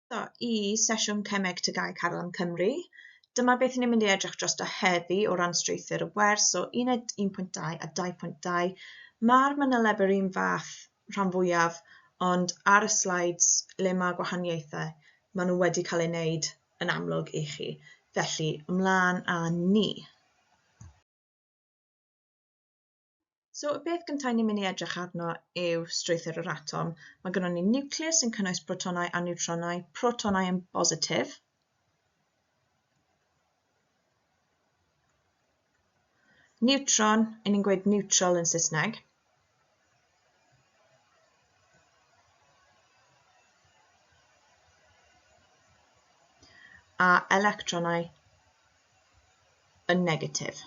Croeso i sesiwn Cemeg TGAU Carlam Cymru. Dyma beth ni'n mynd i edrych drosto heddi o ran strwythur y wers, so uned 1.2 a 2.2. Mae'r manyleb yr un fath rhan fwyaf, ond ar y slides le mae gwahaniaethau, maen nhw wedi cael eu wneud yn amlwg i chi. Felly, ymlaen â ni. So y beth gyntaf ni'n mynd i edrych arno yw strwythur yr atom. Mae gennym ni niwcleus sy'n cynnwys protonau a niwtronau, protonau yn bositif. Niwtron, yn ni'n gweud neutral yn Saesneg. A electronau yn negatif.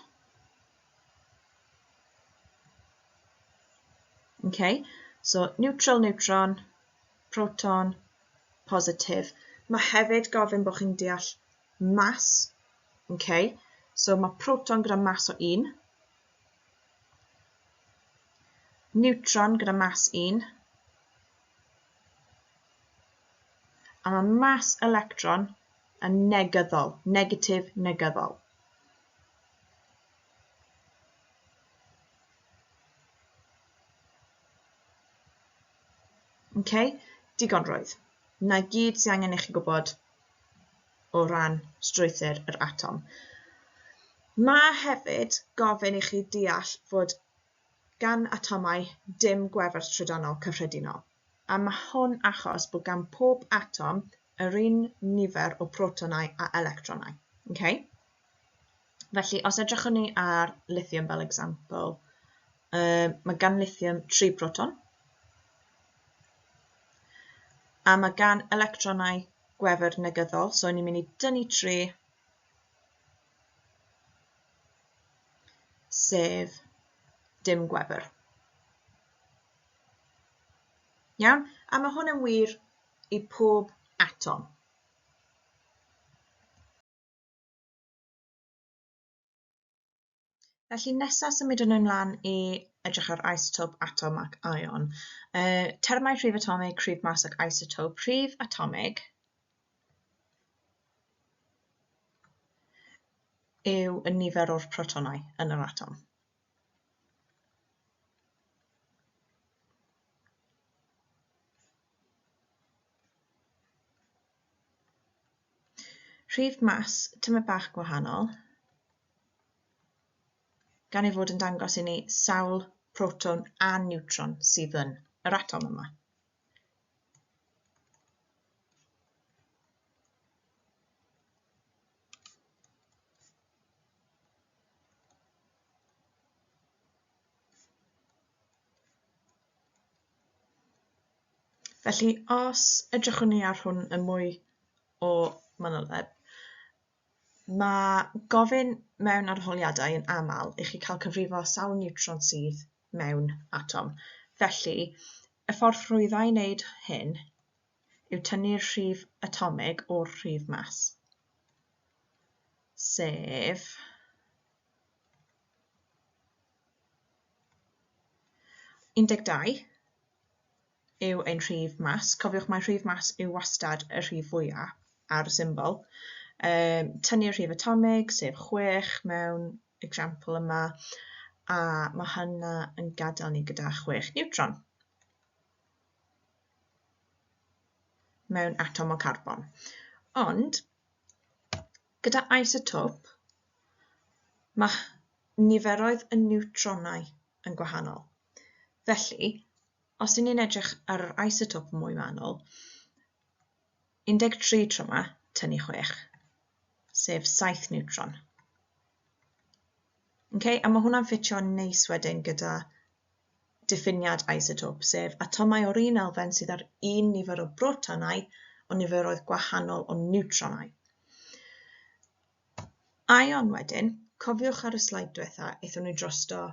Okay? So neutral neutron, proton, positif. Mae hefyd gofyn bod chi'n deall mas. Okay? So mae proton gyda mas o 1. Neutron gyda mas 1. A mae mas electron yn negyddol, negatif negyddol. Okay? Digon roedd. Na gyd sy'n angen i chi gwybod o ran strwythur yr atom. Mae hefyd gofyn i chi deall fod gan atomau dim gwefr trydanol cyffredinol. A mae hwn achos bod gan pob atom yr un nifer o protonau a electronau. Okay? Felly, os edrychwn ni ar lithium fel example, mae gan lithium 3 proton, a mae gan electronau gwefr negyddol, so ni'n mynd i dynnu 3, sef dim gwefr. Iawn? A mae hwn yn wir i pob atom. Felly nesaf symudwn ymlaen i edrych ar isotop, atom ac ion. Termau rhif atomig, rhif mas ac isotop. Rhif atomig yw y nifer o'r protonau yn yr atom. Rhif mas, tymed bach gwahanol, gan ei fod yn dangos i ni sawl proton a niwtron sydd yn yr atom yma. Felly, os edrychwn ni ar hwn yn mwy o manyleb, mae gofyn mewn arholiadau yn aml i chi cael cyfrifo sawl niwtron sydd mewn atom. Felly, y ffordd rhwydda i wneud hyn yw tynnu'r rhif atomig o'r rhif mas, sef 12 yw ein rhif mas. Cofiwch mai rhif mas yw wastad y rhif fwyaf ar y symbol. Tynnu'r rhif atomig, sef 6 mewn example yma, a mae hynna yn gadael ni gyda 6 niwtron mewn atom o carbon. Ond, gyda isotop, mae niferoedd y niwtronau yn gwahanol. Felly, os y'n ni'n edrych ar yr isotop mwy manwl, 13 tro yma, tynnu 6, sef 7 niwtron. Okay, a mae hwnna'n ffitio'n neis wedyn gyda diffiniad isotop, sef atomau o'r un elfen sydd â'r un nifer o brotonau ond niferoedd gwahanol o niwtronau. Ion wedyn, cofiwch ar y sleid diwetha, aethon ni drosto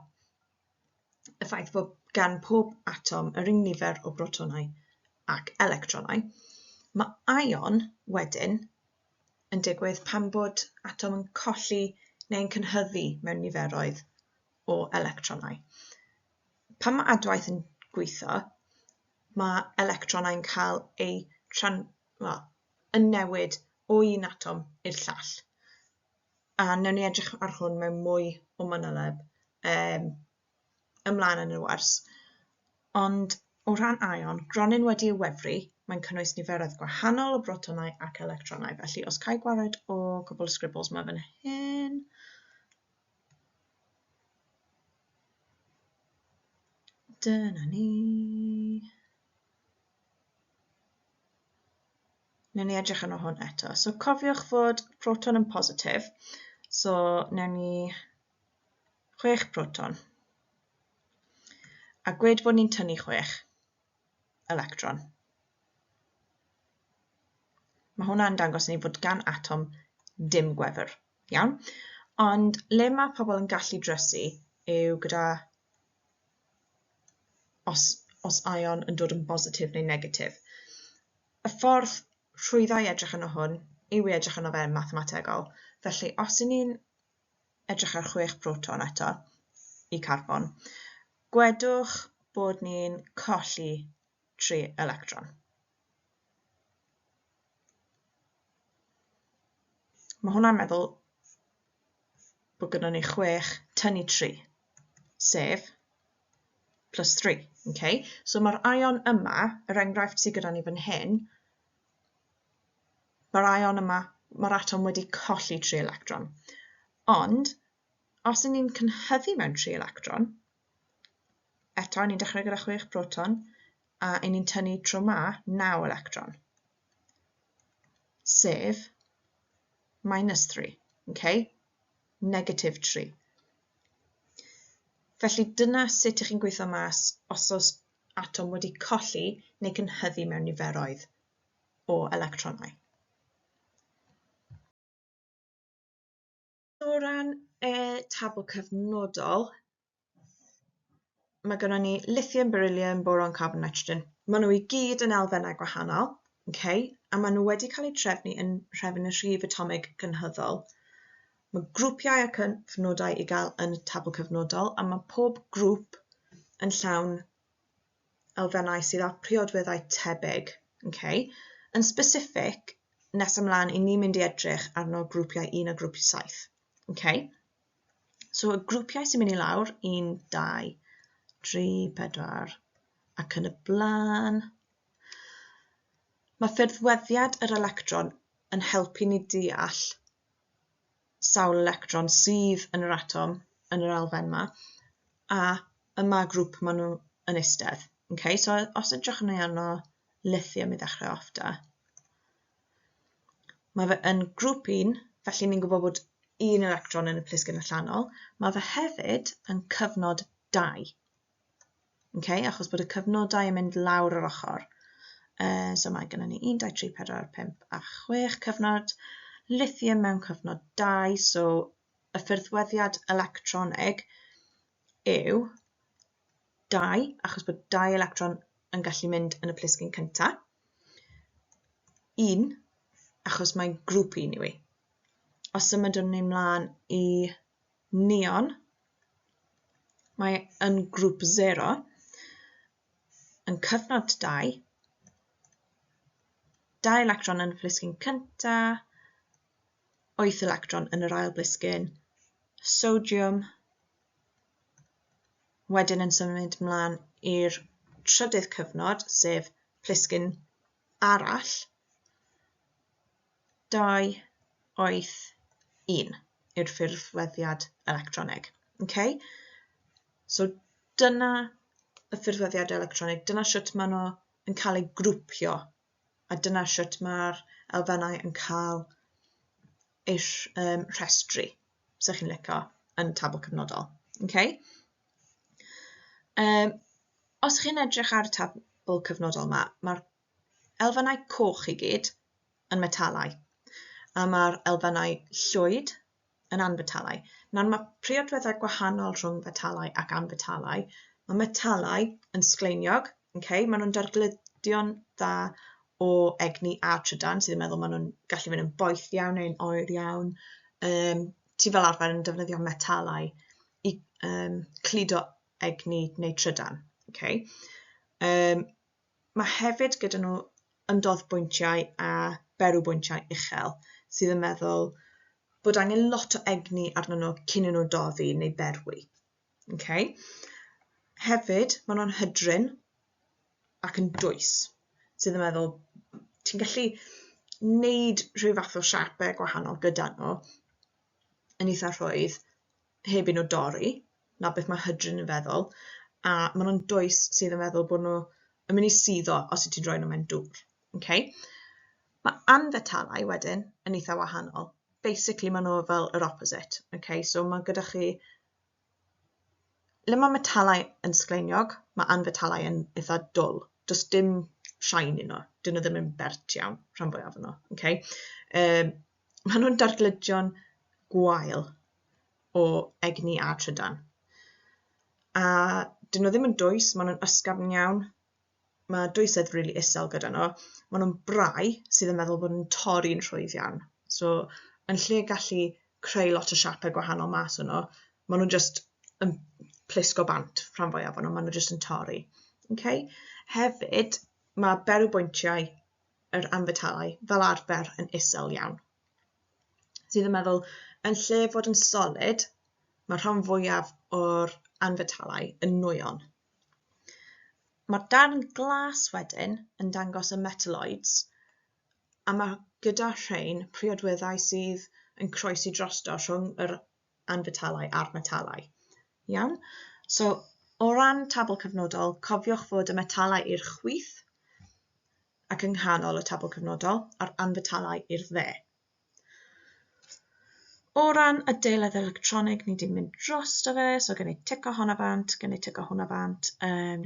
y ffaith bod gan pob atom yr un nifer o brotonau ac electronau. Mae ion wedyn yn digwydd pan bod atom yn colli neu'n cynhyddu mewn niferoedd o electronau. Pan mae adwaith yn gweithio, mae electronau'n cael eu tran, well, yn newid o un atom i'r llall. A wnawn ni edrych ar hwn mewn mwy o manyleb um, ymlaen yn y wers. Ond o ran ion, gronyn wedi ei wefru, mae'n cynnwys niferoedd gwahanol o brotonau ac electronau. Felly, os cael gwared o cwbl o scribbles mae fan hyn, Dyna ni. Newn ni edrych arno hwn eto. So cofiwch fod proton yn positif. So newn ni 6 proton. A gwed bod ni'n tynnu 6 electron. Mae hwnna'n dangos i ni fod gan atom dim gwefr. Iawn? Ond le mae pobl yn gallu drysu yw gyda os, os ion yn dod yn bositif neu negatif. Y ffordd rhwydda i edrych arno hwn yw i edrych arno fe'n mathemategol. Felly, os y'n ni'n edrych ar 6 proton eto i carbon, gwedwch bod ni'n colli 3 electron. Mae hwnna'n meddwl bod gyda ni 6 tynnu 3, sef plus 3. Okay? So mae'r ion yma, yr enghraifft sydd gyda ni fan hyn, mae'r ion yma, mae'r atom wedi colli 3 electron. Ond, os y'n ni'n cynhyddu mewn 3 electron, eto, ni'n dechrau gyda 6 proton, a y'n ni'n tynnu tro ma 9 electron, sef minus 3, okay? Negatif 3. Felly dyna sut ych chi'n gweithio mas os oes atom wedi colli neu cynhyddu mewn niferoedd o electronau. O ran y tabl cyfnodol, mae gennym ni lithium, beryllium, boron, carbon, nitrogen. Maen nhw i gyd yn elfennau gwahanol, okay? A maen nhw wedi cael eu trefnu yn nhrefn y rhif atomig gynhyddol. Mae grwpiau a cyfnodau i gael yn y tabl cyfnodol a mae pob grŵp yn llawn elfennau sydd â priodweddau tebyg. Okay? Yn specific, nes ymlaen i ni'n mynd i edrych arno grwpiau 1 a grwp 7. Okay? So y grwpiau sy'n mynd i lawr, 1, 2, 3, 4 ac yn y blaen. Mae ffurfweddiad yr electron yn helpu ni deall sawl electron sydd yn yr atom yn yr elfen yma a yma grŵp maen nhw yn eistedd. Okay, so os edrychwn ni arno lithium i ddechrau off da, mae fe yn grŵp 1, felly ni'n gwybod bod un electron yn y plisgyn allanol. Mae fe hefyd yn cyfnod 2. Okay, achos bod y cyfnodau yn mynd lawr yr ochr. So mae gennym ni 1, 2, 3, 4, 5 a 6 cyfnod. Lithium mewn cyfnod 2, so y ffurfweddiad electronig yw 2, achos bod 2 electron yn gallu mynd yn y plisgyn cyntaf. 1, achos mae'n grŵp 1 yw i. Os symudwn ni mlaen i neon, mae yn grŵp 0, yn cyfnod 2, 2 electron yn y plisgyn cyntaf, 8 electron yn yr ail blisgyn, sodiwm, wedyn yn symud mlaen i'r trydydd cyfnod, sef plisgyn arall, 2, 8, 1 yw'r ffurfweddiad electronig. Okay? So dyna y ffurfweddiad electronig, dyna sut maen nhw yn cael eu grwpio a dyna sut mae'r elfennau yn cael eu rhestru, os ydych chi'n licio, yn y tabl cyfnodol. Okay? Os chi'n edrych ar y tabl cyfnodol yma, mae'r elfennau coch i gyd yn metalau, a mae'r elfennau llwyd yn anfetalau. Nawr mae priodweddau gwahanol rhwng fetalau ac anfetalau. Mae metalau yn sgleiniog, okay? Maen nhw'n dargludio'n dda o egni a trydan, sydd yn meddwl maen nhw'n gallu mynd yn boeth iawn neu'n oer iawn. Ti fel arfer yn defnyddio metalau i cludo egni neu trydan. Okay? Mae hefyd gyda nhw ymdoddbwyntiau a berwbwyntiau uchel, sydd yn meddwl bod angen lot o egni arnyn nhw cyn i nhw doddi neu berwi. Okay? Hefyd, maen nhw'n hydrin ac yn dwys, sydd yn meddwl ti'n gallu wneud rhyw fath o siapau gwahanol gyda nhw yn eitha rhwydd heb i nhw dorri, na beth mae hydrin yn feddwl, a maen nhw'n dwys sydd yn meddwl bod nhw yn mynd i suddo os wyt ti'n rhoi nhw mewn dŵr. Okay? Mae anfetalau wedyn yn eitha wahanol. Basically maen nhw fel yr opposite. Okay? So mae gyda chi Le mae metalau yn sgleiniog, mae anfetalau yn eitha dwl. Does dim shine i nhw. Dyn nhw ddim yn bert iawn, rhan fwyaf o'n nhw. Okay? Maen nhw'n dargludio'n gwael o egni a trydan. A dyn nhw ddim yn dwys, maen nhw'n ysgafn iawn. Mae dwysedd rili isel gyda nhw. Maen nhw'n brau sydd yn meddwl bod nhw'n torri'n rhwydd iawn. So, yn lle gallu creu lot o siapau gwahanol mas o nhw, maen nhw'n just yn plisgo bant rhan fwyaf o'n nhw, maen nhw just yn torri. Okay? Hefyd, mae berwbwyntiau yr anfetalau fel arfer yn isel iawn. Sydd yn meddwl, yn lle fod yn solid, mae rhan fwyaf o'r anfetalau yn nwyon. Mae'r darn glas wedyn yn dangos y metalloids, a mae gyda rhain priodweddau sydd yn croesi drosto rhwng yr anfetalau a'r metalau. Iawn? So, o ran tabl cyfnodol, cofiwch fod y metalau i'r chwith ac yng nghanol y tabl cyfnodol, a'r anfetalau i'r dde. O ran adeiledd electronig, ni 'di mynd drosto fe, so gen i tico hwnna bant, gen i tico hwnna bant,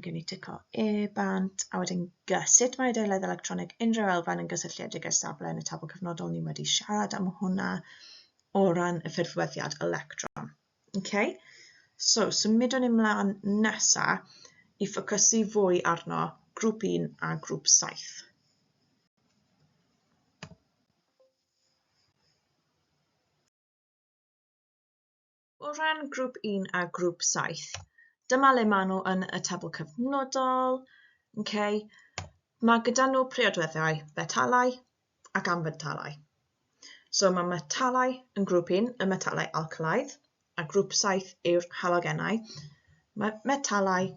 gen i tico E bant, a wedyn G. Sut mae adeiledd electronig unrhyw elfen yn gysylltiedig â'r safle yn y tabl cyfnodol? Ni wedi siarad am hwnna o ran y ffurfweddiad electron. Okay? So, symudwn ni mlaen nesa i ffocysu fwy arno grŵp 1 a grŵp 7. O ran grŵp 1 a grŵp 7, dyma le maen nhw yn y tabl cyfnodol. Okay. Mae gyda nhw priodweddau metalau ac anfetalau. So mae metalau yn grŵp 1, y metalau alcalaidd, a grŵp 7 yw'r halogenau. Mae metalau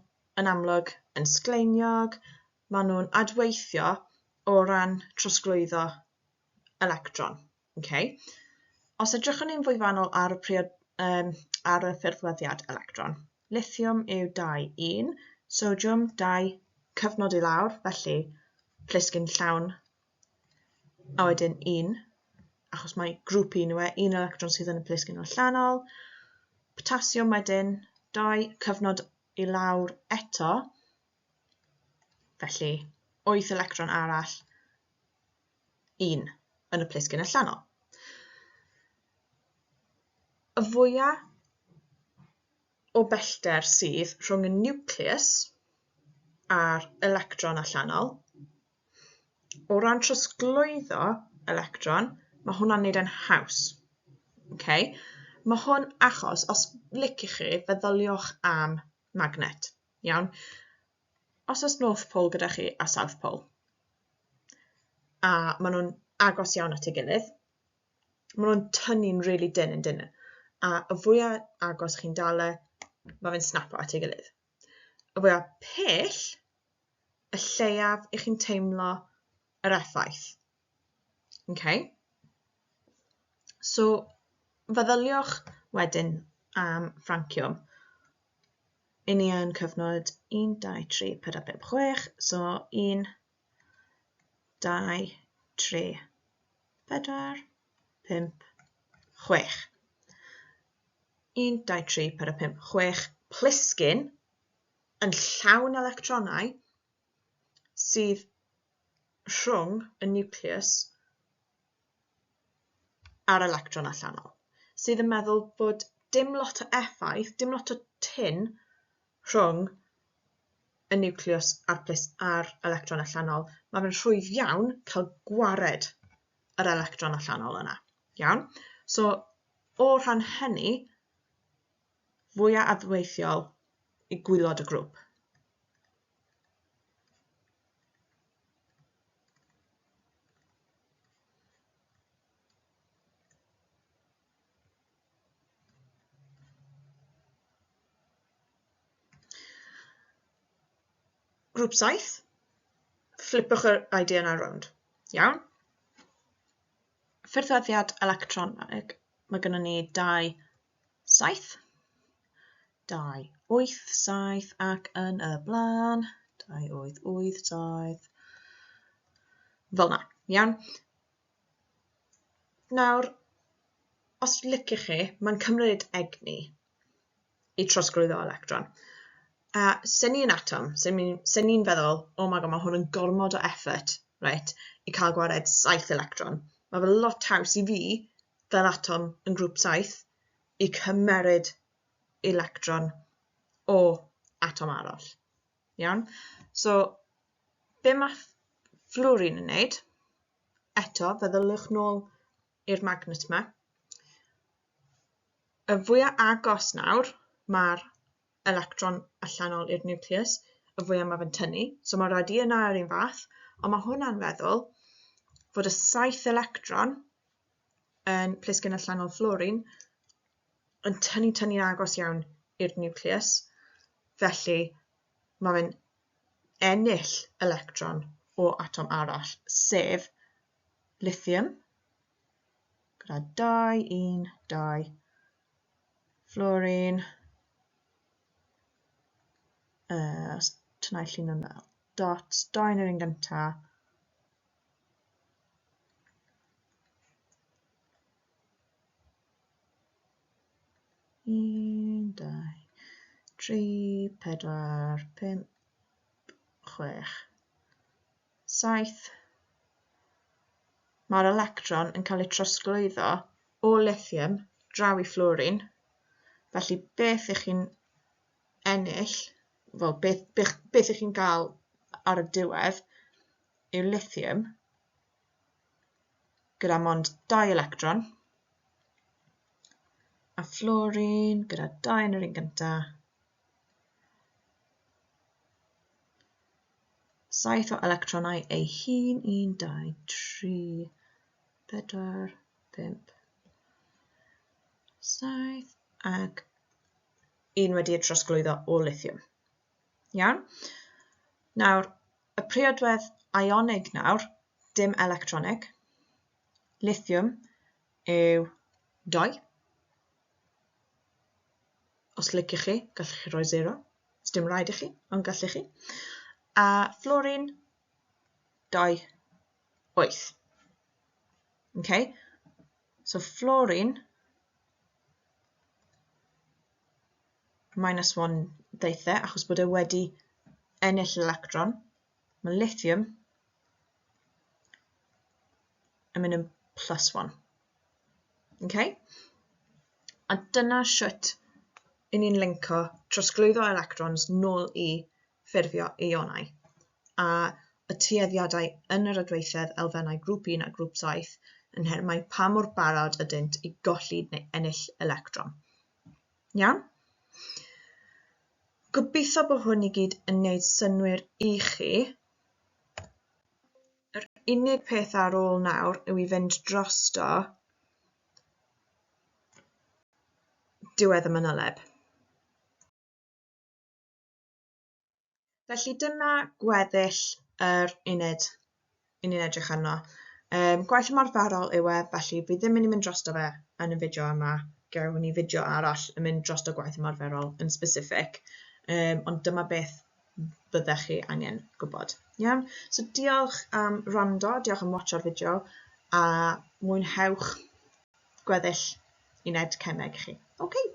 yn amlwg yn sgleiniog, maen nhw'n adweithio o ran trosglwyddo electron. Okay. Os edrychwn ni'n fwy fanwl ar y, priod, ar y ffurfweddiad electron, lithiwm yw 2, 1, sodiwm 2, cyfnod i lawr, felly plisgyn llawn, a wedyn 1, achos mae grŵp 1 yw e, un electron sydd yn y plisgyn allanol, potasiwm wedyn, 2, cyfnod i lawr eto, felly 8 electron arall, 1 yn y plisgyn allanol. Y fwyaf o bellter sydd rhwng y niwclews a'r electron allanol, o ran trosglwyddo electron, mae hwnna'n neud e'n haws. Okay? Mae hwn achos, os liciwch chi, feddyliwch am magnet. Iawn? Os oes North Pole gyda chi a South Pole, a maen nhw'n agos iawn at ei gilydd, maen nhw'n tynnu'n really dynn yn dynn. A y fwyaf agos chi'n dal e, mae fe'n snapo at ei gilydd. Y fwyaf pell, y lleiaf i chi'n teimlo yr effaith. Okay? So, feddyliwch wedyn am Franciwm. I ni yn cyfnod 1, 2, 3, 4, 5, 6. So 1, 2, 3, 4, 5, 6. 1, 2, 3, 4, 5, 6 plisgyn yn llawn electronau sydd rhwng y niwclews a'r electron allanol, sydd yn meddwl bod dim lot o effaith, dim lot o tyn rhwng y niwclews a'r, plis, a'r electron allanol. Mae fe'n rhwydd iawn cael gwared yr electron allanol yna. Iawn? So, o rhan hynny, fwyaf adweithiol i gwylod y grŵp. Grŵp 7, fflipwch yr idea yna rownd. Iawn? Ffurfweddiad electronig, mae gennym ni 2, 7, 2, 8, 7 ac yn y blaen, 2, 8, 8, 7, fel na, iawn? Nawr, os liciwch chi, mae'n cymryd egni i trosglwyddo electron. A sen i'n atom, sen i'n feddwl, oh my god, mae hwn yn gormod o effort, right, i cael gwared 7 electron. Mae fe lot haws i fi, fel atom yn grŵp 7, i cymeryd electron o atom arall. Iawn? So, be mae fflwrin yn wneud? Eto, feddyliwch nôl i'r magnet yma. Y fwyaf agos nawr mae'r electron allanol i'r niwclews, y fwyaf mae fe'n tynnu. So mae'r idea yna yr un fath, ond mae hwnna'n feddwl fod y 7 electron yn plisgyn allanol fflwrin yn tynnu tynnu'n agos iawn i'r niwclews, felly mae fe'n ennill electron o atom arall, sef lithium, gyda 2, 1, 2, fluorine, uh, tynnau llun yna, dot, 2 yn yr un gyntaf, Un, dau, tri, pedwar, pump, chwech, saith. Mae'r electron yn cael ei trosglwyddo o lithium draw i fflwrin. Felly beth ych chi'n ennill, wel beth, beth, beth ych chi'n gael ar y diwedd yw lithium gyda mond dau electron a fflwrin gyda dau yn yr un gyntaf. Saith o electronau ei hun, 1, 2, 3, 4, 5, 7, ac un wedi ei trosglwyddo o lithium. Iawn? Nawr, y priodwedd ionig nawr, dim electronig, lithium yw 2. Os liciwch chi, gallwch chi roi 0. Os dim rhaid i chi, ond gallwch chi. A fluorine, 2, 8. Okay? So fluorine minus 1 ddeith e, achos bod e wedi ennill electron. Mae lithium yn mynd yn plus 1. Okay? A dyna shwt i ni'n linco trosglwyddo electrons nôl i ffurfio ionau. A y tueddiadau yn yr adweithedd elfennau grŵp 1 a grŵp 7 yn nhermau pa mor barod ydynt i golli neu ennill electron. Iawn? Gobeithio bod hwn i gyd yn gwneud synnwyr i chi. Yr unig peth ar ôl nawr yw i fynd drosto diwedd y manyleb. Felly dyma gweddill yr uned i ni'n edrych arno. Um, gwaith ymarferol yw e, felly fi ddim mynd i mynd drosto fe yn y fideo yma. Gewn ni fideo arall yn mynd drosto gwaith ymarferol yn specific. Um, ond dyma beth byddech chi angen gwybod. Iawn? So diolch am wrando, diolch am watcho'r fideo, a mwynhewch gweddill uned cemeg chi. Okay.